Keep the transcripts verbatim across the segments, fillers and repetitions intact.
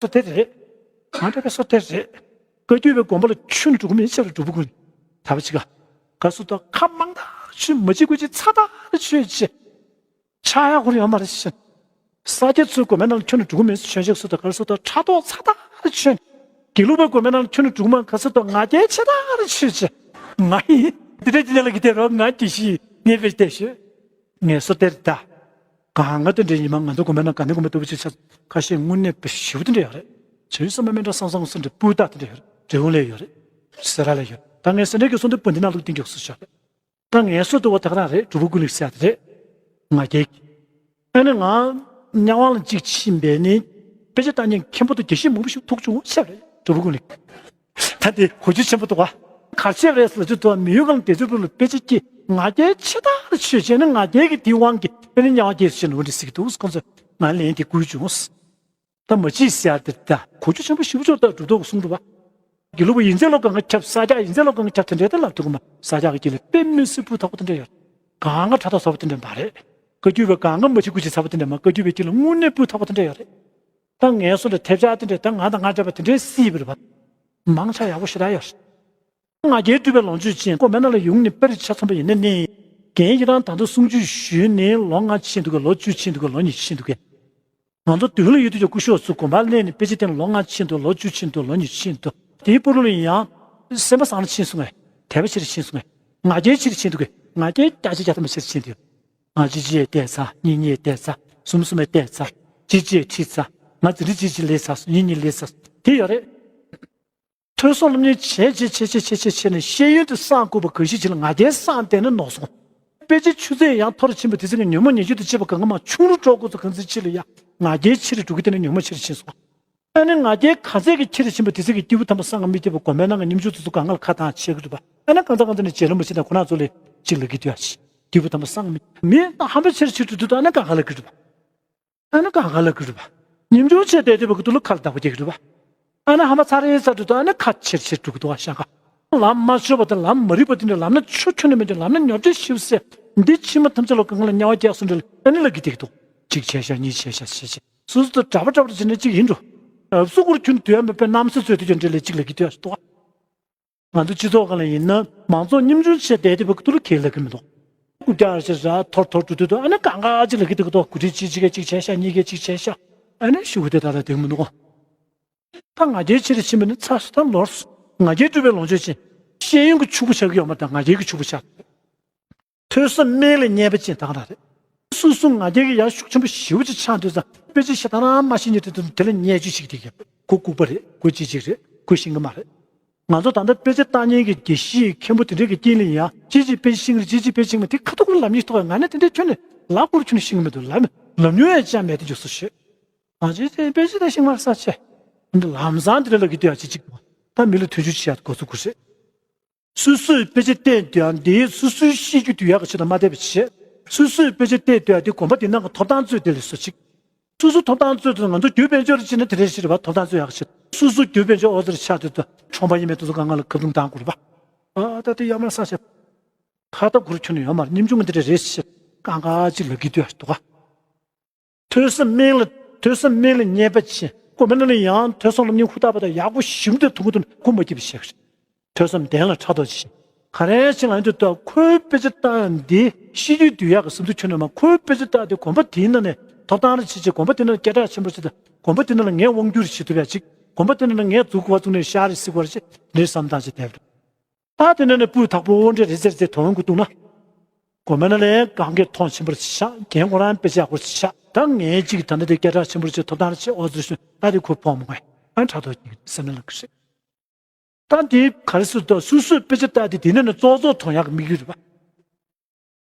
སོ་དེ་རེད། ང་འདྲ་བའི་སོ་དེ་རེད། བཀའ་བརྒྱུད་པའི་དགོན་པ་ལ་ཁྱོན་ནས་འགྲོ་གི་མིན་ཟེར་བ་སྒྲུབ་པ་ཀུན་ལེགས། ད་བ་ཅིག་ག་ག་སོ་ད་ཁ་མང་དག་ཆོས་མ་བྱེད་དགོས་ཅིག་ཚ་དག་ཆོས་བྱེད། ཆགས་ཡག་ཁོར་ཡོད་མ་རེད་ཤི། ས་སྐྱ་ཚོའི་དགོན་པའི་ནང་ལ་ཁྱོན་ནས་འགྲོ་གི་མིན་ཟེར་ཆོས་བྱེད་སོ་ད་ག་སོ་ད་ཕྲག་དོག་ཚ་དག་ཆོས། དགེ་ལུགས་པའི་དགོན་པའི་ནང་ལ་ཁྱོན་ནས་འགྲོ་གི་མ་ག་སོ་ད་ང་རྒྱལ་ཆེ་དག་ཆོས་བྱེད། ང་ཡིན། དེ་འདྲ་ཅི་ལ་གི་དེ་རོ་ང་དེ་ཤི་ནས་བེད་དེ་ཤི། ངས་སོ་དེར་ད། གང་ག་དེ་འདྲའི་ཉི་མ་ང་ཚོ་དགོན་པའི་ནང་ག་ནས་དགོན་པ་ལྟ་བུ་ཅིག་ཆགས། ཁ་ཤས་དངོས་གནས་དཔེ་ཞེ་པོ་དེ་འདྲ་ཡོད་རེད། བྱས་ཙང་མ་མེད་འདྲ་བསམ་བསམ་སེ་འདྲ་སྤུས་དག་དེ་འདྲ་ཡོད་རེད། འབྲས་སྤུངས་ལ་ཡོད་རེད། སེ་ར་ལ་ཡོད་རེད། ད་ངས་སེ་འབྲས་ཀྱི་གསུང་དེ་བོད་འདི་ནང་ལུགས་གཏིང་རྒྱུགས་སུ་བཞག་རེད། ད་ངས་སོ་དུ་བ་ད་ག་རང་རེད། གྲུབ་པ་ཀུན་ལེགས་ཟེར་དེ་རེད། ང་རྒྱལ་གྱི། ཨ་ནི་ང་དམྱལ་བ་ལ་གཅིག་ཕྱིན་པས་ནི། དཔེ་ཆ་ལྟ་མཁན་མཁན་པོ་དང་དགེ་བཤེས་མང་པོ་ཞིག་ཐུག་བྱུང་ཟེར་རེད། གྲུབ་པ་ཀུན་ལེགས། ད་དེ་གོ་རྒྱུ་ཆེན་པོ་འདུག་བ། གར་ཆེབ་རེད་ཟེར་ལ་ཅི་ཐུབ་མི་ཡུལ་གང་དེ་ཚོའི་བུ་ལ་དཔེ་ཆ་སྐྱེས་ང་རྒྱལ་ཆེ་དག་ཆོས་བྱས་ནས་ང་རྒྱལ་གྱི་དེའི་དབང་གིས་ཨ་ནི་དམྱལ་བ་སྐྱེས་ཟེར་ནོ་འདྲི་ཟེར་གྱི་འདུག་ཁོང་ཚོས་ང་ལན་དེ་བསྐུར་བྱུང་། ད་མ་ཅིག་ཟེར་དེ་ད་གོ་རྒྱུ་ཆེན་པོ་ཞེ་པོ་ཅིག་ད་གྲུབ་ཐོབ་གསུང་འདུག་བ། དགེ་ལུགས་པ་ཡིན་ཚད་ལོ་གང་ག་ཁྱབ་ས་སྐྱ་ཡིན་ཚད་ལོ་གང་ག་ཁྱབ་དེ་འདྲའི་ད་ལབ་ཐུབ་ཀྱི་མ། ས་སྐྱ་གི་དཀྱིལ་ལ་དཔེ་མི་སྲིད་སྤུས་དག་པོ་དེ་འདྲ་ཡོད། གང་ག་ཕྲག་དོག་ཟབ་པོ་དེ་འདྲ་མ་རེད། བཀའ་བརྒྱུད་པའི་གང་ག་མ་བྱེད་དགོས་ཅིག་ཟབ་པོ་དེ་འདྲ་མ། བཀའ་བརྒྱུད་པའི་དཀྱིལ་ལ་དངོས་གནས་སྤུས་དག་པོ་དེ་འདྲ་ཡོད་རེད། ད་ངས་སོ་འདྲ་ཐེབས་ཆག་དེ་འདྲ་ད་ང་དང་ང་འདྲ་བ་དེ་འདྲའི་སྲིད་པ་རེད་པ། མང་ཆ་ཡག་པོ་ཞེ་དྲག་ཡོད་རེད། ང་རྒྱལ་སྤྲུལ་པའི་ལོངས་སྤྱོད་ཅན་ཀོ་མེ་ན་ལ་ཡོང་ནས་དཔེར་ཆ་མཚོན་པ་ཡིན་ན་ནི། རྒན་ཡི་རང་ད་ལྟ་གསུང་ཆོས་ཞུས་ནས་ལོ་ལྔ་ཕྱིན་འདུག་ག་ལོ་བཅུ་ཕྱིན་འདུག་ག་ལོ་ཉི་ཤུ་ཕྱིན་འདུག་ག་ང་ཚོ་མདུན་ལ་ཡོད་དུས་ཀྱི་སྐུ་ཞབས་ཚོ་དགོན་པར་སླེབས་ནས་དཔེ་ཆ་བསྟན་ལོ་ལྔ་ཕྱིན་འདུག་ལོ་བཅུ་ཕྱིན་འདུག་ལོ་ཉི་ཤུ་ཕྱིན་འདུག་དེའི་པུ་རུ་ལ་ཡང་སེམས་པ་བཟང་ལ་ཕྱིན་སོང་ངས། དད་པ་ཆེ་རུ་ཕྱིན་སོང་ངས། ང་རྒྱལ་ཆེ་རུ་ཕྱིན་འདུག་གས། ང་རྒྱལ་བརྒྱ་ཆ་བརྒྱ་ཐམ་པ་ཆེ་རུ་ཕྱིན་འདུག་ང་གཅིག་གཅིག་བལྟས་ཚར། གཉིས་གཉིས་བལྟས་ཚར། གསུམ་གསུམ་བལྟས་ཚར། གཅིག་གཅིག་ཁྲིད་ཚར། ང་འཛིན་གྲྭ་གཅིག་གཅིག་སླེབས་ཚར། གཉིས་གཉིས་སླེབས་ཚར། དེ་ཡོད་རེད། ཐོས་བསམ་སློབ་གཉེར་བྱས་བྱས་བྱས་བྱས་བྱས་བྱས་བྱས་ནས་ཤེས་ཡོན་དེ་བསགས་དགོས་པ་གང་ཞིག་ཅིག་ལ་ང་རྒྱལ་བསགས་བསྡད་ན་ནོར་སོང་། དཔེ་ཆའི་ཆུ་ཚད་ཡང་མཐོ་རུ་ཕྱིན་པ་དེ་ཚོ་གི་ཉོན་མོངས་ཉེས་སྤྱོད་དང་བཅས་པ་གང་ག་མར་ཆུང་རུ་འགྲོ་དགོས་ཚོ་གང་ཚོད་ཅིག་ལ་ཡ་ང་རྒྱལ་ཆེ་རུ་འགྲོ་གི་དེ་ནས་ཉོན་མོངས་ཆེ་རུ་ཕྱིན་སོང་། ཨ་ནི་ང་རྒྱལ་ག་ཚད་ཀྱི་ཆེ་རུ་ཕྱིན་པ་དེ་ཚོ་གི་སྐྱེས་བུ་དམ་པ་སངས་མི་རྒྱས་པ་དགོན་པའི་ནང་གི་སྙིང་རྗེ་དེ་ཚོ་གང་ག་ལ་ཁ་གཏད་བྱེད་ཀྱི་འདུག་པ། ཨ་ནི་གང་ཚ་གང་ཚ་ནས་རྗེ་རིན་པོ་ཆེ་དང་ཁོ་རང་ཚོ་ལས་ཅིག་ལབ་ཀྱི་འདུག་ཨ། སྐྱེས་བུ་དམ་པ་སངས་མི་མི་ཧམ་པ་ཆེ་རུ་ཆེ་རུ་འགྲོ་དུས་ཨ་ནི་གང་ག་ལབ་ཀྱི་འདུག་པ། ཨ་ནི་གང་ག་ལབ་ཀྱི་རེད་པ། ཉམ་ཆུང་བྱས་བསྡད་དུས་པ་གི་དུ་ལ་ཁ་ལ་བདག་པོ་རྒྱག་གི་རེད་པ། ཨ་ནི་ཧམ་པ་ཚ་རེ་ཚ་འགྲོ་དུས་ཨ་ནི་ཁ་ཆེར་ཆེར་འགྲོ་གི་འདུག་པ་ཤ་ཁ། ལམ་མ་ཤོར་བ་དང་ལམ་མ་རིག་པ་དེ་འདྲ། ལམ་ན་ཆུ་ཁྱོན་ནས་མི་འདུག་ལམ་ན་ཉོབ་ཏེ་ཤིབ་སེ། འདི་ཕྱི་མ་ཐམས་ཅད་ལ་གང་ག་ལ་དམྱལ་བ་རྒྱག་སོང་འདྲ་ལ་ཨ་ནི་ལབ་ཀྱི་བསྡད་ཀྱི་འདུག་གཅིག་བྱས་ཤག་གཉིས་བྱས་ཤག་བྱས་བྱས་སོ་སོ་དང་འདྲ་པོ་འདྲ་པོ་བྱས་ན་གཅིག་ཡིན་འགྲོ། རབ་གསུང་སྐོར་ཁྱོན་དུ་ཡང་མེད་པའི་རྣམ་སྲས་ཚོས་དེ་ཀྱང་འདྲ་ལས་གཅིག་ལབ་ཀྱི་འདུག་ཨ་ཤི་འདུག་ཨ། ང་ཚོ་སྤྱི་ཚོགས་སྒང་ལ་ཡིན་ན་མང་ཚོགས་ཉམ་ཆུང་བྱས་བསྡད་དེ་བ་གི་ཐུག་ལ་ཁས་ལེན་གྱི་མི་འདུག་སྐུ་རྒྱག་ཞེས་ར་ཐོར་ཐོར་འགྲོ་དུས་དུ་ཨ་ནི་གང་ག་ཅིག་ལ་གི་དུ་གི་དོ་གུ་ཁྲི་གཅིག་གཅིག་གཅིག་བྱས་ཤག་གཉིས་ཀས་གཅིག་བྱས་ཤག་ཨ་ནི་ཞུ་གི་དེ་ད་ལ་དེ་མི་འདུག་ད་ང་རྒྱལ་ཆེ་རུ་ཕྱིན་པ་ནི་ཚ་སུ་ད་ལོར་སུ་ང་རྒྱལ་སྤྲུལ་པའི་ལོངས་སྤྱོད་ཅན། ཤེས་ཡོན་གྱི་ཕྱུག་པོ་ཆགས་ཀྱི་ཡོད་མ་རེད། ད་ང་རྒྱལ་གྱི་ཕྱུག་པོ་ཆགས། ཐོས་བསམ་དམན་ལ་བརྙས་པ་ཅན་ད་ག་རང་རེད། སོ་སོ་ང་རྒྱལ་གྱི་ཡར་ཤུགས་ཆེན་པོ་ཞེ་པོ་ཅིག་ཆགས་དུས་ཙང་དཔེ་ཆ་ཤ་སྟག་རང་མ་ཤེས་ཉིད་དེ་དུས་དེ་ལ་བརྙས་བཅོས་ཤིག་དེ་གི་ཁོ་ལྐུགས་པ་རེད། ཁོ་ཅི་ཅིག་རེད། ཁོ་ཤེས་ཀྱི་མ་རེད། ང་ཚོ་ད་ལྟ་དཔེ་ཆ་ལྟ་མཁན་གྱི་དགེ་བཤེས་མཁན་པོ་དེ་འདྲས་ཀྱི་རྐྱེན་ལ་ཡང་ཅི་ཅིག་དཔེ་ཆ་ཤེས་ཀྱི་རེད། ཅི་ཅིག་དཔེ་ཆ་ཤེས་ཀྱི་མ་རེད། དེ་ཁ་ཐུག་ལ་ལབ་ཉེས་ཐོག་ང་ནི་དེ་འདྲས་ཁྱོན་ནས་ལབ་དགོས་རེད། ཁྱོན་ནས་ཤེས་ཀྱི་མི་འདུག་ལབ་ལབ་མྱོང་ཡང་ཅང་མེད་དེ་འཇོག་སོ་ཞེས། ང་ཚོས་དེ་དཔེ་ཆ་ད་ཤེས་ཀྱི་མ་རེད་ས་ཆེ། འདི་ལམ་སང་དེ་འདྲས་ལབ་ཀྱི་འདུག་ཡ་ཅི་ཅིག་ད་མི་ལ་མཐུན་འགྱུར་བྱེད་ཡ་གོ་ཚུགས་དགོས་རེད། སོ་སོས་དཔེ་ཆ་བལྟས་དུས་ཡང་འདིའི་སོ་སོའི་ཤེས་རྒྱུད་དུ་ཡག་གི་ཆེད་དུ་མ་བལྟས་པ་བྱས། སོ་སོས་དཔེ་ཆ་བལྟས་དུས་ཡང་འདི་དགོན་པ་འདི་ནང་གི་ཐོབ་ཐང་རྩོད་དེ་ལས་སོ་གཅིག་སོ་སོ་ཐོབ་ཐང་རྩོད་དུས་ང་ཚོ་རྒྱུད་དཔལ་འབྱོར་བྱས་ན་དེ་འདྲས་ཤི་རེད་པ། ཐོབ་ཐང་རྩོད་ཡག་གི་ཆེད་དུ་སོ་སོ་རྒྱུད་དཔལ་འབྱོར་ཨོ་ཙི་རེ་ཆགས་དུས་ད་ཁྲོམ་པ་ཡིན་མེད་དུ་ཚོ་གང་ག་ལ་ཁ་རྡུང་བཏང་དགོས་རེད་པ། ཨ་ད་དེ་ཡག་མ་ས་ཆེ། ཁ་ཏ་གུར་ཁྱོན་ནས་ཡོད་མ་རེད། ཉམ་ཆུང་གི་འདི་འདྲས་རེད་ཤི། གང་ག་ཅིག་ལབ་ཀྱི་འདུག་ཡ་འདུག་ག་ཐོས་བསམ་དམན་ལ་ཐོས་བསམ་དམན་ལ་བརྙས་པ་ཆེ། ཀོ་མེ་ན་ལ་ཡང་ཐོས་བསམ་སློབ་གཉེར་ཧུར་ཐག་པ་དང་ཡག་པོ་ཞིམ་དུ་ཐུང་གུ་དུ་ཁུ་མ་སྐྱིད་པ་ཞིག་རེད། ཐོས་བསམ་ལྡན་ལ་ཕྲག་དོག་ཆེ། ག་རེ་ཆེ་ང་ཚོ་ད་ཁོའི་དཔེ་ཆ་ལྟ་ཡ་འདི་ཤེས་རྒྱུད་འདུས་ཡག་གི་སེམས་ཚོར་ཁྱོན་ནས་མ། ཁོའི་དཔེ་ཆ་ལྟ་དེ་དགོན་པ་དེའི་ནང་ནས་ཐོབ་ཐང་རེ་བྱེད་ཅེས། དགོན་པ་དེ་ནང་སྐད་གྲགས་ཆེན་པོ་བྱེད་དང་། དགོན་པ་དེ་ནང་ལ་ངས་དབང་སྒྱུར་བྱེད་ཐུབ་ཡ་ཅིག་དགོན་པ་དེ་ནང་ལ་ངས་འཛུགས་དགོས་པ་བཙུགས་ནས་ཤར་རེ་སྲིད་དགོས་རེ་ཅེས་འདིར་བསམ་བཏང་བྱས་བསྡད་པ་རེད། ད་དེ་ནས་ནི་སྤུས་དག་པོ་འདྲ་རེ་ཟེར་ཟེར་དོན་གུ་བཏུང་ན། དགོན་པ་ན་ལས་གང་གི་མཐོང་ཆེན་པོར་ཆགས། རྒན་ཁོ་རང་དཔེ་ཆ་ཡག་པོ་ཆགས། ད་ངས་ཅིག་ད་ནི་དེ་སྐད་གྲགས་ཆེན་པོར་ཆེ། ཐོབ་ཐང་ཆེ། ཨོ་ཙི་ཤོད། ད་དེ་ཁོ་ཕོག་མ་དགོས། ཨ་ཕྲག་དོག་ཅིག་སེམས་ནང་ལ་གི་རེད། ད་དེ་ག་རེ་ཟེར་དུས་སོ་སོས་དཔེ་ཆ་ལྟ་དེ་དེ་ནས་ནི་ཙོག་ཙོག་མཐོང་ཡག་གི་དམིགས་ཡུལ་རེད་པ།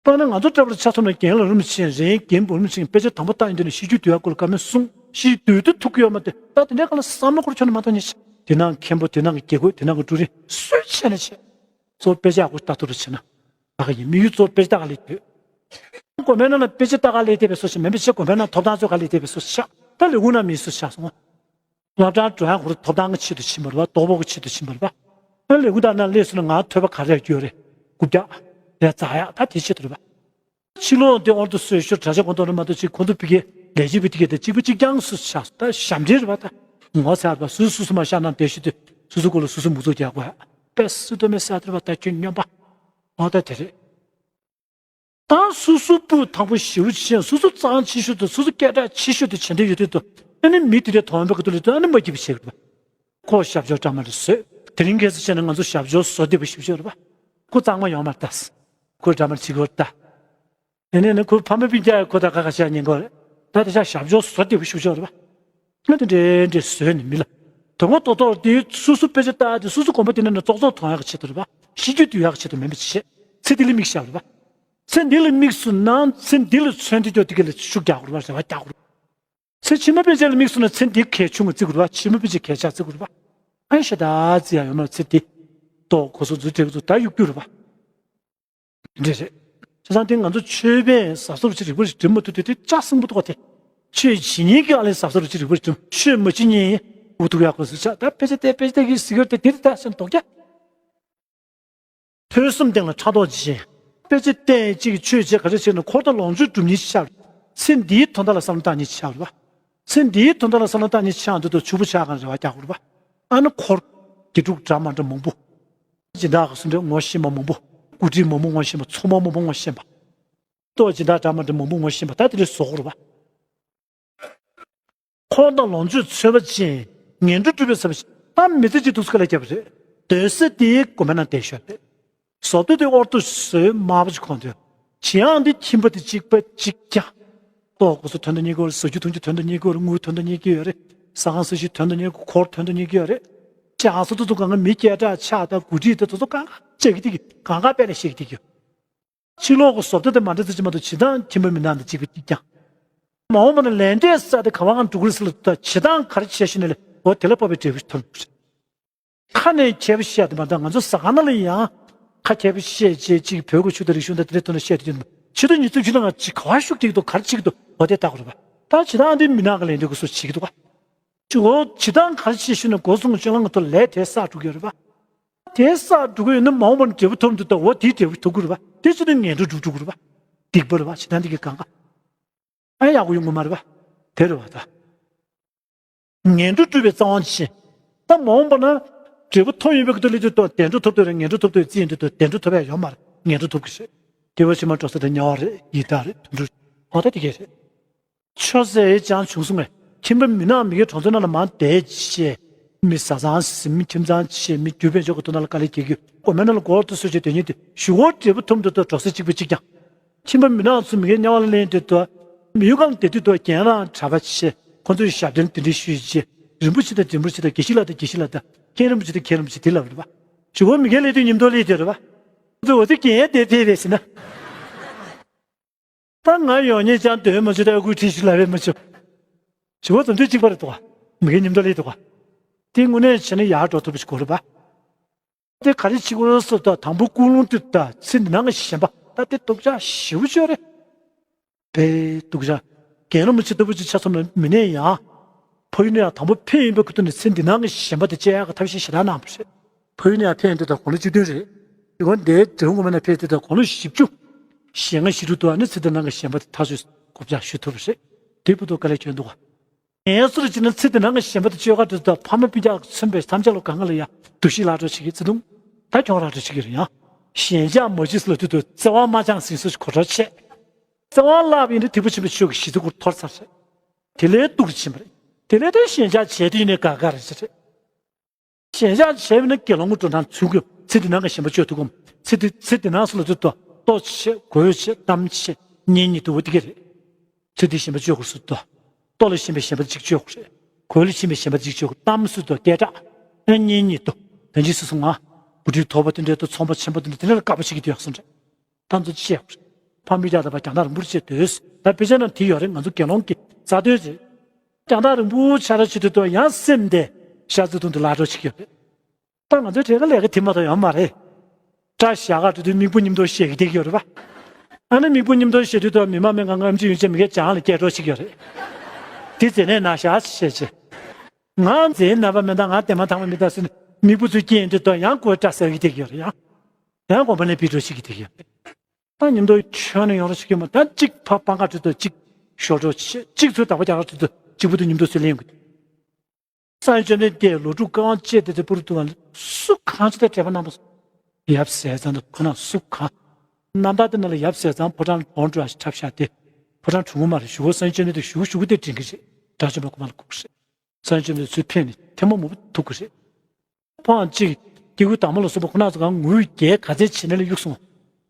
ད་ནི་ང་ཚོ་འདྲ་པོ་ཆ་མཚོན་ན་རྒན་ལགས་རིན་པོ་ཆེ་རེད། རྒན་པོ་རིན་པོ་ཆེ་དཔེ་ཆ་དང་པོ་ལྟ་ཡོང་དུས་ནས་ཤེས་རྒྱུད་འདུས་ཡག་སྐོར་ལ་བཀའ་མོལ་གསུངས། ཤེས་རྒྱུད་འདུས་ཐུབ་ཀྱི་ཡོད་མ་རེད། ད་དེ་འདྲའི་སྒང་ལ་བསམ་བློ་འཁོར་ཆོག་ནས་མ་གཏོགས་ཉེ་ཆ། དེ་ནང་མཁན་པོ། དེ་ནང་གི་དགེ་བསྐོས། དེ་ནང་གི་ཀྲུའུ་རིན་སུས་བྱས་ན་བྱས། གཙོ་བོ་དཔེ་ཆ་ཡག་པོ་ལྟ་ཐུབ་རེ་བྱས་ན། ད་ག་ཡིན། དམིགས་ཡུལ་གཙོ་བོ་དཔེ་ཆ་ལྟ་ག་ལས་ཡོད། དགོན་པའི་ནང་ལ་དཔེ་ཆ་ལྟ་ག་ལས་བསྡད་པའི་བཟོ་ཞིག་མིན་པ་བྱས། དགོན་པའི་ནང་ཐོབ་ཐང་རྩོད་ག་ལས་བསྡད་པའི་བཟོ་ཞིག་ཆགས། ད་ལས་ཁུངས་ནང་མི་བཟོ་ཆགས་སོང་། སློབ་གྲྭར་འགྲོ་ཡག་ཁོ་རང་ཐོབ་ཐང་གི་ཆེད་དུ་ཕྱིན་པ་རེད་པ། དོ་ཕོག་གི་ཆེད་དུ་ཕྱིན་པ་རེད་པ། ཨ་ལས་ཁུངས་དང་ནང་སླེབས་སོང་ན་ང་ཐོབ་པ་ག་རེ་ཡོད་རེད། རྐུབ་བཀྱག་རེད། འཛག་ཡག་ད་དེ་ཆེད་དུ་རེད་པ། ཕྱི་ལོགས་འདི་ཨོར་དུ་སོས་ཤོར་དྲ་ཇག་ཁོང་ཚོ་ནི་མ་གཏོགས་ཅིག་ཁོང་ཚོ་ཕ་གིའི་ལས་བྱེད་པ་དེ་གས་དེ་གཅིག་པ་གཅིག་རྐྱང་སུ་ཆགས་སོང་། ད་ཞབས་འདྲེན་རེད་པ། ད་ ངོ་ཚ་བ་སུ་སུ་སུ་མ་ཤ་ནང་བསྡད་ཤི་དུས་སུ་སུ་གོ་ལ་སུ་སུ་མུ་ཚོ་རྒྱག་དགོས། པས་སུ་དོ་མེ་ས་དར་བ་ད་ཁྱོད་སྨྱོན་པ། ཨོ་ད་དེ་རེད། ད་སུ་སུ་སྤུ་ཐང་པོ་ཞེ་པོ་ཆེ་སུ་སུ་གཙང་ཆེ་ཤོས་དང་སུ་སུ་སྐད་གྲགས་ཆེ་ཤོས་དེ་བྱེད་འདོད་ཡོད་དུས་དུ་ཨ་ནི་མི་དེ་འདྲའི་དོན་པའི་ཁ་ཐུག་ལ་དུ་ཨ་ནི་མ་སྐྱིད་པ་བྱེད་དགོས། ཁོ་ཞབས་ཕྱོགས་འདྲ་མ་འདྲ་བཟོས། དེ་རིང་ཁ་སང་བྱས་ན་ང་ཚོ་ཞབས་ཕྱོགས་བཟོ་བདེ་པོ་ཞིག་ཤོར་བ། ཁོ་གཙང་མ་ཡོང་མ་ལྟ། ཁོ་འདྲ་མ་འདྲ་བྱེད་དགོས་ལྟ། དེ་ནས་ནི་ཁོའི་ཕ་མ་སྤུན་ཀྱག་ཁོ་དང་ཁ་ཁ་བྱས་ཉན་གོ་རེད། ད་དེ་ཆ་ཞབས་ཕྱོགས་བཟོ་བདེ་པོ་ཞིག་ཤོར་བ། ང་དེ་འདྲའི་འདྲའི་བཟོས་ནས་མི་ལ། དོན་ངོ་ཏོག་ཏོག་དེ་སུ་སུ་དཔེ་ཆ་ལྟ་དེ་སུ་སུ་གོམ་པ་དེ་ནས་ནི་ཙོག་ཙོག་མཐོང་ཡག་ཆེད་དུ་རེད་པ། ཤེས་རྒྱུད་བསྡུ་ཡག་ཆེད་དུ་མིན་པ་བྱེད། ཚེ་འདི་ལ་དམིགས་བཞག་རེད་པ། ཚེ་འདི་ལ་དམིགས་སུ་ན་ཚེ་འདི་ལ་མཚོན་དེ་སྐྱོ་དེ་ག་ལ་ཤུགས་རྒྱག་དགོས་རེད་པ། རེ་བ་རྒྱག་དགོས་རེད། ཚེ་ཕྱི་མ་དཔེ་ཆ་ལ་དམིགས་སུ་ན་ཚེ་འདི་གལ་ཆུང་ངུ་བརྩི་དགོས་རེད་པ། ཕྱི་མ་དཔེ་ཆ་གལ་ཆག་བརྩི་དགོས་རེད་པ། ཨ་ནི་ཤ་སྟག་བརྩི་ཡག་ཡོད་མ་རེད། ཚེ་འདི་ཏོག་གོ་སོ་འཛུལ་བྲལ་གི་འདུག་ད་གཡུག་རྒྱུ་རེད་པ། འདི་རེད། བྱས་ཙང་དེ་ང་ཚོ་ཆོས་པས་གཟབ་གཟབ་ཅིག་རིག་པ་ཞིག་སྒྲིམ་མ་ཐུབ་དུས་དེ་ལྕགས་སྲིན་པོ་ཐོག་དེ། ཆོས་བྱེད་མཁན་གྱི་ཨ་ལས་གཟབ་གཟབ་ཅིག་རིག་པ་ཞིག་སྒྲིམ། ཆོས་མ་བྱེད་མཁན་འུ་ཐུག་ཡག་གོ་སུ་ཆགས། ད་དཔེ་ཆ་བལྟས་དཔེ་ཆ་བལྟས་ཀྱི་ཟི་གར་དེ་དེ་རེད། ད་སེམས་དོག་རྒྱ། ཐོས་བསམ་སྟེང་ལ་ཕྲག་དོག་ཅི་བྱེད། དཔེ་ཆ་བལྟས་ཅིག་ཆོས་བྱེད་ག་རེ་བྱེད་ན་འཁོར་དང་ལོངས་སྤྱོད་སྒྲུབ་མཁན་ཅིག་ཆགས། ཚེ་འདིའི་དོན་དག་ལ་བསམ་བློ་བཏང་མཁན་ཅིག་ཆགས་རེད་པ། ཚེ་འདིའི་དོན་དག་ལ་བསམ་བློ་བཏང་མཁན་ཆགས་འདུག་དུས་ཕྱུག་པོ་ཆགས་གང་རེ་བ་རྒྱག་དགོས་རེད་པ། ཨ་ནི་འཁོར། དགེ་ཕྲུག་འདྲ་མ་འདྲ་མང་པོ། སྦྱིན་བདག་གི་སུ་འདྲ་ངོ་ཤེས་པ་མང་པོ། འགོ་ཁྲིད་མང་པོ་ངོ་ཤེས་པ། ཚོང་པ་མང་པོ་ངོ་ཤེས་པ། ཏོ་སྦྱིན་བདག་འདྲ་མ་འདྲ་མང་པོ་ངོ་ཤེས་པ། ད་དེ་འདྲ་བཟོ་དགོས་རེད་པ། འཁོར་དང་ལོངས་སྤྱོད་འཚོལ་བ་ཅན། ངན་འགྲོར་སྒྲུབ་པའི་བསམ་པ་ཅན། ད་མི་ཚེ་གཅིག་ཐུགས་སུ་ཁ་ལ་བརྒྱབ་པ་རེད། སྡོད་ས་དེའི་དགོན་པ་ནང་བསྡད་ཤོག་རེད། བཟོ་ལྟ་དེ་དབོར་ཐོ་བཟོས་དམར་པོ་ཅིག་གོན་དོན། བྱེད་ཨང་དེ་ཁྱིམ་པ་དེ་གཅིག་པ་གཅིག་རྐྱང་། ལྟོ་གོ་ས་དོན་དུ་གཉེར་གྱི་ཡོད་རེད། ཟ་རྒྱུ་འཐུང་རྒྱུ་དོན་དུ་གཉེར་གྱི་ཡོད་རེད། དངུལ་དོན་དུ་གཉེར་གྱི་ཡོད་རེད། ཟ་ཁང་ཟ་ཞིང་དོན་དུ་གཉེར་གྱི། འཁོར་དོན་དུ་གཉེར་གྱི་ཡོད་རེད། ཤག་ས་དེ་ཚོ་གང་ག་མི་སྐད་གྲགས་ཆགས་དང་འགོ་ཁྲིད་དེ་ཚོ་གང་ག་བྱེད་ཀྱི་དེ་གི་གང་ག་དཔེ་ལ་བཤད་ཀྱི་དེ་གི། ཕྱི་ལོགས་ཀྱི་བཟོ་ལྟ་དེ་མ་འདྲ་ཙམ་ཅིག་མ་གཏོགས་བྱེད་སྟངས་ཁྱིམ་པ་མི་ནག་དང་གཅིག་པ་གཅིག་རྐྱང་། མ་འོངས་པ་ན་ལས་འབྲས་བསགས་ཏེ་ག་བ་གང་འགྲོ་གི་རེད་ཟེར་ལ་ད་བྱེད་སྟངས་ག་རེ་བྱས་ཤེས་ན་ལས་འོ་དེ་ལ་དཔག་པའི་འབྲས་བུ་ཐོབ་ཡོང་གི་རེད། ཁ་ནས་མཁས་པ་བཤད་དེ་མ་གཏོགས་ང་ཚོ་ཟ་ཁང་ནང་ལ་ཡང་ཁ་མཁས་པ་བཤད་བྱས་ཅིག་བོད་ཀྱི་ཆོས་དང་རིག་གཞུང་དང་དེ་འདྲའི་ཐོག་ནས་བཤད་དེ་ཡོད་ན་ཕྱི་དྲོ་ཉི་ཚེ་ཕྱི་ལ་ང་ཅིག་ག་བ་ཤུགས་རྒྱག་གི་འདུག་ག་རེ་བྱེད་ཀྱི་འདུག་འོ་དེ་ལྟ་དགོས་རེད་པ། ད་བྱེད་སྟངས་འདི་མི་ནག་གི་ལས་འདོད་ཀྱི་སུ་བྱེད་ཀྱི་འདུག་ག་ཅིག་འོ་བྱེད་སྟངས་ག་རེ་བྱས་ཤེས་ན་སྒོ་སྲུང་སྤྱོད་ལམ་གྱི་ཐོག་ལས་དེ་བསགས་འགྲོ་གི་ཡོད་རེད་པ། དེ་བསགས་འགྲོ་གི་ཡོད་ན་མ་འོངས་པར་འབྲས་བུ་ཐོབ་འདུག་ད་འོ་དེའི་འབྲས་བུ་ཐོབ་ཀྱི་རེད་པ། དེ་ཚོ་ནི་ངན་འགྲོ་སྒྲུབ་འགྲོ་གི་རེད་པ། སྡིག་པ་རེད་པ། བྱེད་སྟངས་འདི་གི་གང་ག་ཨ་ཡག་པོ་ཡོང་གི་མ་རེད་པ། དེ་རེད་པ་ད། ངན་འགྲོ་སྒྲུབ་པའི་རྩ་བ་ཅན། ད་མ་འོངས་པ་ན། འབྲས་བུ་ཐོབ་ཡོང་བའི་སྐུ་དུ་ལས་དུས་ཏོ་བདེ་འགྲོ་ཐོབ་འདོད་རེད། ངན་འགྲོ་ཐོབ་འདོད་རྩིས་ཡིན་དུས་ཏོ་བདེ་འགྲོ་ཐོབ་ཡ་ཡོད་མ་རེད། ངན་འགྲོ་ཐོབ་ཀྱི་རེད། དེ་བ་ཕྱི་མ་འགྲོ་ས་དེ་དམྱལ་བ་རེད། ཡི་དྭགས་རེད། དུད་འགྲོ་རེད། འོ་ད་དེ་གས་རེད། ཆོས་ཟེར་ཡས་ཅང་བྱུང་སོང་ངས། ཁྱིམ་པ་མི་ནག་མི་སྒེར་གྲོང་ཚོའི་ནང་ལ་མར་བསྡད་བྱས། མི་བཟའ་ཚང་ཟིན། མི་ཁྱིམ་ཚང་བྱས། མི་རྒྱུ་བེད་སྤྱོད་ཀྱི་ཐོག་ནང་ལ་དཀའ་ལས་རྒྱག་གི། དགོན་པའི་ནང་ལ་སྒོར་དུ་གསོལ་བྱས་སྡོད་མཁན་དེ་གཞུག་གུ་འབྲས་བུ་ཐོབ་འདུག་ཏོ་འགྲོ་ས་གཅིག་པ་གཅིག་རྐྱང་། ཁྱིམ་པ་མི་ནག་ཚོ་མི་སྒེར་དམྱལ་བ་ལ་ལེན་དུས་ཏོ། མི་ཡུལ་གང་བསྡད་དུས་ཏོ་རྒན་རང་གྲྭ་པ་བྱས། ཁོ་ཚོས་ཞབས་བརྟན་དེ་འདྲ་ཞུས་བྱས། རིན་པོ་ཆེ་དང་རིན་པོ་ཆེ་དང་། དགེ་བཤེས་ལགས་དང་དགེ་བཤེས་ལགས་དང་། མཁན་རིན་པོ་ཆེ་དང་མཁན་རིན་པོ་ཆེ་དེ་ལབ་རེད་པ། གཞུག་གུ་མི་སྒེར་སླེབས་དུས་ཉིན་ཐོ་སླེབས་དེ་རེད་པ། ཁོ་ཚོས་འོ་ཚེ་རྒན་དེ་ཕེབས་རེད་ཟེར་ན། ད་ང་ཡོང་ཉེས་ཅང་འདོད་མ་བྱུང་། ད་ཨ་ཁུའི་ཁྲིད་ཞུ་ལབ་ཡས་མ་བྱུང་། ཞུ་བ་ཙམ་དུས་གཅིག་པ་རེད་འདུག་ག་མི་སྒེར་ཉིན་ཐོ་སླེབས་འདུག་ག་དེ་དངོས་གནས་བྱས་ན་ཡར་འགྲོ་ཐུབ་པ་ཞིག་དགོས་རེད་པ། དེ་ག་རེ་བྱེད་དགོས་སོ་ད། དང་པོ་ཀུན་སློང་དེ་ད་ཚེ་འདི་སྣང་གི་ཞེན་པ་ད་དེ་སྡུག་ཅག་ཞེ་པོ་ཅིག་རེད། དཔེ་སྡུག་ཅག་རྒན་རིན་པོ་ཆེ་ལྟ་བུ་ཅིག་ཆ་མཚོན་ན་མི་ནས་ཡང་། ཕ་ཡུལ་ནས་ཡང་དང་པོ་ཕེབས་ཡིན་པའི་ཁུ་ཐུ་ནས་ཚེ་འདི་སྣང་གི་ཞེན་པ་དེ་བཅད་ཡག་གི་ཐབས་ཤེས་ཞེ་དྲག་གནང་བ་རེད། ཕ་ཡུལ་ནས་ཡང་ཕེབས་ཡོང་དུས་ད་དགུང་ལོ་བཅུ་བདུན་རེད། དེ་སྒང་འདིར་འབྲི་གུང་སྒོ་མོ་ནས་ཕེབས་དུས་ད་དགུང་ལོ་བཞི་བཅུ་ཞེ་ལྔ་བཞི་དྲུག་འདུག་ཨ་ནི་ཚེ་འདི་སྣང་གི་ཞེན་པ་དེ་ཐག་ཆོད་གོ་བརྡ་ཞུ་ཐུབ་པ་རེད། དེ་བར་དུ་དཀའ་ལས་ཁྱོན་འདུག་ག་ངས་སུ་རུ་བྱས་ན་ཚེ་འདི་སྣང་གི་ཞེན་པ་དེ་བཅོས་ག་འགྲོ་དུས་ད་ཕ་མ་སྤུན་ཀྱག་མཚོན་པའི་ཐམས་ཅད་ལ་གང་ག་ལ་ཡང་འདུ་ཤེས་བརླག་འགྲོ་བྱེད་ཀྱི། བརྩེ་དུང་ད་ཁྱོང་རག་འགྲོ་བྱེད་ཀྱི་རེད། ཡང་ཞེན་ཆགས་མ་བྱེད་ཟེར་ལབ་དུས་ད་བརྩེ་བ་མ་བཅངས་ཟིན་སོགས་གོ་ཐོར་ཆད། བརྩེ་བ་བརླག་པ་ཡིན་ན་ཐེག་པ་ཆེན་པོའི་ཆོས་ཀྱི་གཞི་རྩ་ཁོ་འཐོར་ཚར་རེད། དེ་ལས་སྡུག་རུ་ཕྱིན་པ་རེད། དེ་ལས་ད་ཞེན་ཆགས་བྱས་དུས་ནས་དགའ་དགའ་རེད་ཟེར་རེད། ཞེན་ཆགས་བྱས་པ་ན་དགེ་སློང་གི་འགྲོ་སྟངས་ཚུལ་དགོས། ཚེ་འདི་སྣང་གི་ཞེན་པ་གཅོད་ཐུབ་ཀྱི་མ། ཚེ་འདི་ཚེ་འདི་སྣང་ཟེར་ལབ་དུས་ད་ལྟོ་བྱེད། གོས་བྱེད། གཏམ་བྱེད། གཉེན་ཉེ་དུ་འོ་དེ་ག་རེད། ཚེ་འདིའི་ཞེན་པ་གཅོད་དགོས་ཟེར་དུས་ད། ལྟོ་ལ་ཞེན་པའི་ཞེན་པ་གཅིག་གཅོད་དགོས་རེད། གོས་ལ་ཞེན་པའི་ཞེན་པ་གཅིག་གཅོད་དགོས། གཏམ་ཟེར་དུས་ད་སྐད་གྲགས། ཨ་གཉེན་ཉེ་དུ། ད་ཅི་སོ་སོ་ང་། འགོ་ཁྲིད་ཐོག་པ་དེ་འདྲའི་དང་ཚོང་པ་ཆེན་པོ་དེ་འདྲ་དེ་འདྲ་ལ་དགའ་པོ་བྱེད་ཀྱི་འདུག་ཡག་སོང་རེད། ད་ཚོ་ཅི་བྱེད་དགོས་རེད། ཕ་མི་རྒྱག་ད་པ་རྒྱང་ཐག་རིང་པོར་བྱེད་འདོད། ད་དཔེ་ཆ་ནང་དེ་ཡོད་རེད། ང་ཚོ་དགེ་སློང་གི་རྩ་དོན་རེད། རྒྱང་ཐག་རིང་པོ་ཆ་ར་བྱེད་དུས་ད་ཡང་སེམས་དེ་ཤ་ཚ་དུང་དུ་ལྷག་འགྲོ་བྱེད་ཀྱི་ཡོད་རེད། ད་ང་ཚོའི་གྲས་ཀ་ལས་ཀ་དེ་མ་གཏོགས་ཡོད་མ་རེད། སྐྲ་བཞར་ག་འགྲོ་དུས་མིག་སྤུ་མཉམ་དུ་བཞད་ཀྱི་བསྡད་ཀྱི་ཡོད་རེད་པ། ཨ་ནི་མིག་སྤུ་མཉམ་དུ་བཞད་དུས་ད་མི་མང་མི་ང་ང་ཨེམ་ཆི་ཡོད་ཅེས་མི་སྐད་བྱང་ལ་སྐད་སྒྲོག་བྱེད་ཀྱི་ཡོད་རེད། དེ་ཚེ་ནས་ན་ཤ་བྱེད་ཅེས། ང་མཛེས་ན་པ་མེད་ད། ང་དེ་མ་ཐང་མ་མི་ད་ཟེར་ནས་མིག་སྤུ་ཚོས་སྐྱེས་དུས་ད་ཡང་ཁོའི་སྐྲ་བསལ་གྱི་བསྡད་ཀྱི་ཡོད་རེད། ཡང་ཡང་དགོན་པ་ནས་ཕུད་འགྲོ་བྱེད་ཀྱི་བསྡད་ཀྱི་ཡོད་རེད། ད་མཉམ་དུ་ཁྱོན་ནས་ཡོང་རོགས་བྱེད་ཀྱི་མ། ད་གཅིག་ཕ་སྤང་ག་འགྲོ་དུས་གཅིག་ཞོར་འགྲོ་བྱེད། གཅིག་ཚུར་དག་པ་རྒྱག་ག་འགྲོ་དུས་གཅིག་པུ་དུ་མཉམ་དུ་ཚུར་ལེན་དགོས། སངས་རྒྱས་བཅོམ་ལྡན་འདས་ལོ་དྲུག་བཀའ་དབང་བཅས་ཏེ་དེ་པུ་རི་ཏུ་བ་ལ་སུ་གང་ཅི་ལྟར་དྲན་པ་རྣམ་པ་ཡབ་ཟས་གཙང་དུ་ཁོ་ན་སུ་གང་རྣམ་ཐར་དེ་ནང་ལ་ཡབ་ཟས་གཙང་ཕོ་བྲང་ལ་བོང་འགྲོ་ཞིག་འཁྲབ་བཞག་སྟེ། ཕོ་བྲང་གྲུང་མོ་མ་རེད། གཞུག་གུ་སངས་རྒྱས་བཅོམ་ལྡན་འདས་གཞུག་གུ་གཞུག་གུ་དེ་དྲན་གྱི་རེད། དགྲ་བཅོམ་པ་ཁོ་མ་ལ་སྒུག་གི་རེད། སངས་རྒྱས་བཅོམ་ལྡན་འདས་ཚུར་ཕེབས་ནས་ཐལ་མོ་སྦྱར་ནས་ཐུག་གི་རེད། ཕོ་བྲང་གཅིག་སྐྱེ་དགུའི་བདག་མོ་ལ་སོགས་པ་ཁོ་ན་ཚོ་གང་ངུ་བའི་རྒྱལ་ག་ཚད་བྱེད་ནས་ལ་གཡུགས་སོང་།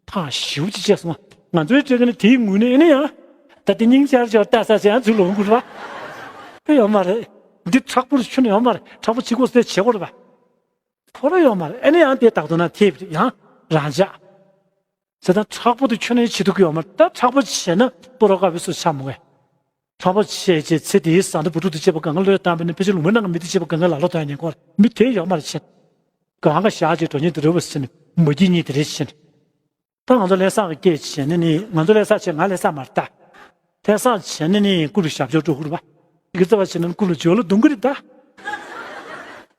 ཐག་ཞེ་པོ་ཅིག་བཅད་སོང་། ང་ཚོའི་སྤྲད་མཁན་དེའི་ངུས་ནས་ཨེ་ནི་ཡང་། ད་དེ་སྙིང་རྗེ་ཆེ་བ་ལྟ་ས་ཟེར་ཡང་ཚུར་ལོག་འགུལ་བ། ཨེ་ཡོད་མ་རེད། འདི་མཁྲེགས་པོ་རུ་ཁྱོན་ནས་ཡོད་མ་རེད། མཁྲེགས་པོ་བྱེད་དགོས་ཟེར་བྱེད་དགོས་རེད་པ། ཕོ་ར་ཡོད་མ་རེད། ཨེ་ནི་ཡང་དེ་བདག་ཏུ་ན་ཐེབས་ཡང་རང་འཇགས། ཟེར་ད་མཁྲེགས་པོ་དེ་ཁྱོན་ནས་བྱེད་ཐུབ་ཀྱི་ཡོད་མ་རེད། ད་མཁྲེགས་པོ་བྱས་ན་སྤོ་རོག་དཀར་པོའི་སུ་ཆགས་མོ་གས། མཁྲེགས་པོ་བྱས་རྗེས་ཚེ་འདིའི་བཟའ་ཟླ་བུ་ཕྲུག་དང་བཅས་པ་སྒང་ག་བློས་བཏང་བས་ན་ཕལ་ཆེར་ལུང་པའི་ནང་གི་མི་དང་བཅས་པ་སྒང་ག་ལ་ལོ་ཐོན་ནས་ཁོ་མི་དེ་ཡོད་མ་རེད་བྱས། སྒང་ག་ཞག་ཅིག་འགྲོ་ཉིན་དུ་རེ་བ་ཟེར་ནས་མ་སྐྱིད་ཉིད་དེ་རེད་བྱས་ནས། ད་ང་ཚོ་ལས་བསགས་ཀྱི་སྐད་བྱས་ནས་ནི་ང་ཚོ་ལས་བསགས་བྱས་ང་ལས་བསགས་མ་རེད་ད། ལས་བསགས་བྱས་ནས་ནི་རྐུབ་ལ་ཞབས་ཕྱི་འགྲོ་དགོས་རེད་པ། གི་རྩ་བ་བྱས་ན་རྐུབ་ལ་འཇོལ་ལ་རྡུང་གི་རེད་ད།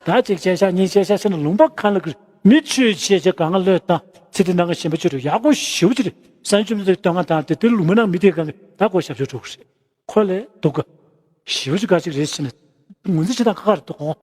ད་གཅིག་བྱས་ཤག་གཉིས་བྱས་ཤག་བྱས་ན་ལུང་པ་གང་ལ་གི་མི་ཆོས་བྱས་བྱས་སྒང་ག་བློས་བཏང་ཚེ་འདི་ནང་གི་ཞེན་པ་ཆོས་དྲུག་ཡག་པོ་ཞེ་པོ་ཅིག་རེད། སངས་རྒྱས་བཅོམ་ལྡན་འདས་སྟོན་ཁ་དང་དེ་དེ་ལུང་པའི་ནང་མི་དེ་སྒང་གི་ད་ཁོ་ཞབས་ཕྱི་འགྲོ་གི་རེད། ཁོ་ལས་སྡུག་ག་ཞེ་པོ་ཅིག་ག་ཅིག་རེད་བྱས་ནས་ངོས་འཛིན་བྱེད་སྟངས་ཁག་ཁག་རེད་འདུག་གོ།